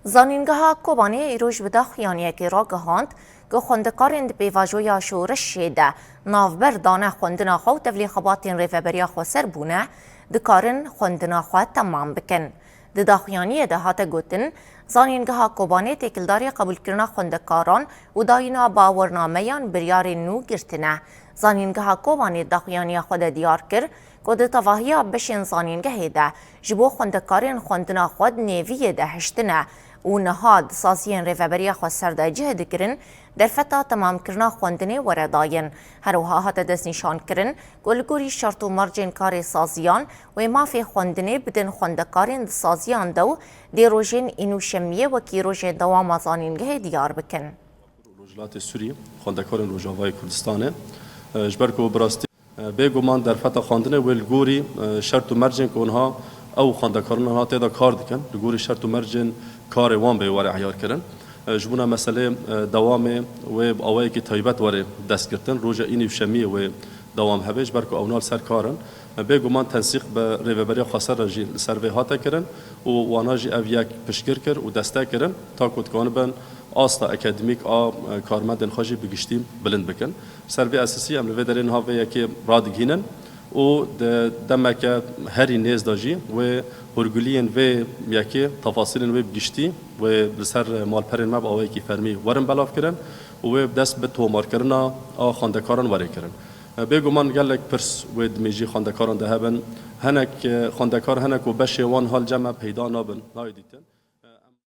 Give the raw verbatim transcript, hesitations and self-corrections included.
Zanîngeha Kobanê îroj bi daxuyaniyekê ragihand ku xwendekarên di pêvajoya şoreşê de navber dane xwendina xwe û tevlî xebatên Rêveberiya Xweser bûne, dikarin xwendina xwe temam bikin. Di daxuyaniyê de hate gotin, Zanîngeha Kobanê têkildarî qebûlkirina xwendekaran û dayîna bawernameyan biryarên nû girtine. Zanîngeha Kobanê di daxuyaniya xwe de diyar kir, ku di tevahiya beşên zanîngehê de ji bo xwendekarên xwendina xwe di nêviyê de hiştine û niha di saziyên Rêveberiya Xweser de cih digirin, derfeta temamkirina xwendinê were dayîn. Her wiha hate destnîşankirin ku li gorî şert û mercên karê saziyan wê mafê xwendinê bidin xwendekarên di saziyan de û dê rojên Înûşemiyê wekî rojên dewama zanîngehê diyar bikin. Rojhilatê Sûriyê, xwendekarên Rojavayê Kurdistanê, e, ji ber ku bi rastî, e, bêguman derfeta xwendinê wê li gorî, e, şert û mercên ku niha ew xwendekarin niha tê de kar dikin, li gorî şert û mercên karê wan bê were eyarkirin. E, ji bona meselê, e, dewamê wê bi awayekî taybet were destgirtin, roja Înî û Şemiyê wê dewam hebe, ji ber ku ew nal ser kar in. E, bêguman tensîq bi Rêveberiya Xweser re jî li ser vê hate kirin û wana jî ev yek piştgir kir û destek kirin, ta ku dikanibin asta akademîk a, e, karmendên xwe jî bi giştî bilind bikin. Ser vê esasî em li vê derê niha vê yekê radigihînin û di demeke herî nêz de jî wê hûrguliyên vê yekê, tefasîlên wê bi giştî wê li ser malperên me bi awayekî fermî werin belavkirin û wê dest bi tomarkirina a xwendekaran were kirin. Bêguman gelek pirs wê dimêjî xwendekaran de hebin. Hinek, e, xwendekar hene ku beşê wan hal cem me peyda nabin, nayê dîtin.